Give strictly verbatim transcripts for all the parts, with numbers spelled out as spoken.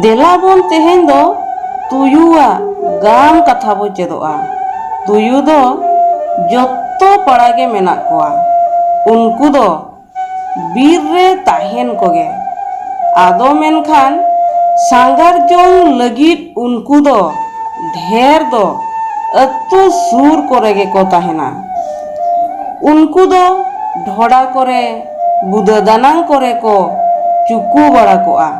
ᱫᱮᱞᱟ ᱵᱚᱱ ᱛᱮᱦᱮᱧ ᱫᱚ ᱛᱩᱭᱩᱣᱟᱜ ᱜᱟᱢ ᱠᱟᱛᱷᱟ ᱵᱚ ᱪᱮᱫᱚᱜᱼᱟ᱾ ᱛᱩᱭᱩ ᱫᱚ ᱡᱚᱛᱚ ᱯᱟᱲᱟ ᱜᱮ ᱢᱮᱱᱟᱜ ᱠᱚᱣᱟ᱾ ᱩᱱᱠᱩ ᱫᱚ ᱵᱤᱨ ᱨᱮ ᱛᱟᱦᱮᱱ ᱠᱚᱜᱮ᱾ ᱟᱫᱚ ᱢᱮᱱᱠᱷᱟᱱ ᱥᱟᱸᱜᱷᱟᱨ ᱡᱚᱝ ᱞᱟᱹᱜᱤᱫ ᱩᱱᱠᱩ ᱫᱚ ᱰᱷᱮᱨ ᱫᱚ ᱟᱹᱛᱩ ᱥᱩᱨ ᱠᱚᱨᱮ ᱜᱮᱠᱚ ᱛᱟᱦᱮᱱᱟ᱾ ᱩᱱᱠᱩ ᱫᱚ ᱰᱷᱚᱰᱟ ᱠᱚᱨᱮ, ᱵᱩᱫᱟᱹ ᱫᱟᱱᱟᱝ ᱠᱚᱨᱮ ᱠᱚ ᱪᱩᱠᱩ ᱵᱟᱲᱟ ᱠᱚᱜᱼᱟ᱾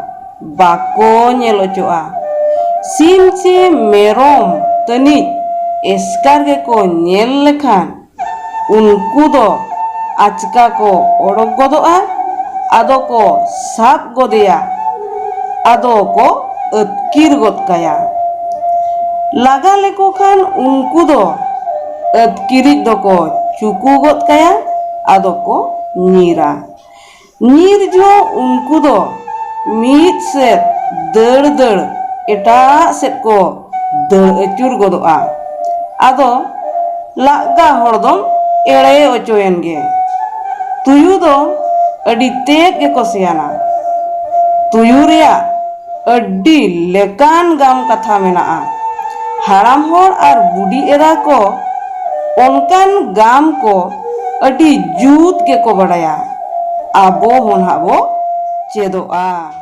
ᱵᱟᱠᱚ ᱧᱮᱞ ᱚᱪᱚᱜᱼᱟ᱾ ᱥᱤᱢ ᱪᱮ ᱢᱮᱨᱚᱢ ᱛᱟᱹᱱᱤᱡ ᱮᱥᱠᱟᱨ ᱜᱮᱠᱚ ᱧᱮᱞ ᱞᱮᱠᱷᱟᱱ ᱩᱱᱠᱩ ᱫᱚ ᱟᱪᱠᱟ ᱠᱚ ᱚᱰᱚᱠ ᱜᱚᱫᱚᱜᱼᱟ᱾ ᱟᱫᱚ ᱠᱚ ᱥᱟᱵ ᱜᱚᱫᱮᱭᱟ᱾ ᱟᱫᱚ ᱠᱚ ᱟᱹᱛᱠᱤᱨ ᱜᱚᱫ ᱠᱟᱭᱟ᱾ ᱞᱟᱜᱟ ᱞᱮᱠᱚ ᱠᱷᱟᱱ ᱩᱱᱠᱩ ᱫᱚ ᱟᱹᱛᱠᱤᱨᱤᱡ ᱫᱚᱠᱚ ᱪᱩᱠᱩ ᱜᱚᱫ ᱠᱟᱭᱟ᱾ ᱟᱫᱚ ᱠᱚ ᱧᱤᱨᱟ᱾ ᱧᱤᱨ ᱡᱚᱦᱚᱜ ᱩᱱᱠᱩ ᱫᱚ ᱢᱤᱫ ᱥᱮᱫ ᱫᱟᱹᱲ ᱫᱟᱹᱲ ᱮᱴᱟᱜ ᱥᱮᱫ ᱠᱚ ᱫᱟᱹᱲ ᱟᱹᱪᱩᱨ ᱜᱚᱫᱚᱜᱼᱟ᱾ ᱟᱫᱚ ᱞᱟᱜᱟ ᱦᱚᱲ ᱫᱚᱢ ᱮᱲᱮ ᱚᱪᱚᱭᱮᱱ ᱜᱮ᱾ ᱛᱩᱭᱩ ᱫᱚ ᱟᱹᱰᱤ ᱛᱮᱫ ᱜᱮᱠᱚ ᱥᱮᱭᱟᱱᱟ᱾ ᱛᱩᱭᱩ ᱨᱮᱭᱟᱜ ᱟᱹᱰᱤ ᱞᱮᱠᱟᱱ ᱜᱟᱢ ᱠᱟᱛᱷᱟ ᱢᱮᱱᱟᱜᱼᱟ᱾ ᱦᱟᱲᱟᱢ ᱦᱚᱲ ᱟᱨ ᱵᱩᱰᱷᱤ ᱮᱨᱟ ᱠᱚ ᱚᱱᱠᱟᱱ ᱜᱟᱢ ᱠᱚ ᱟᱹᱰᱤ ᱡᱩᱛ ᱜᱮᱠᱚ ᱵᱟᱰᱟᱭᱟ᱾ ᱟᱵᱚ ᱦᱚᱸ ᱱᱟᱦᱟᱜ ᱵᱚ ᱪᱮᱫᱚᱜᱼᱟ᱾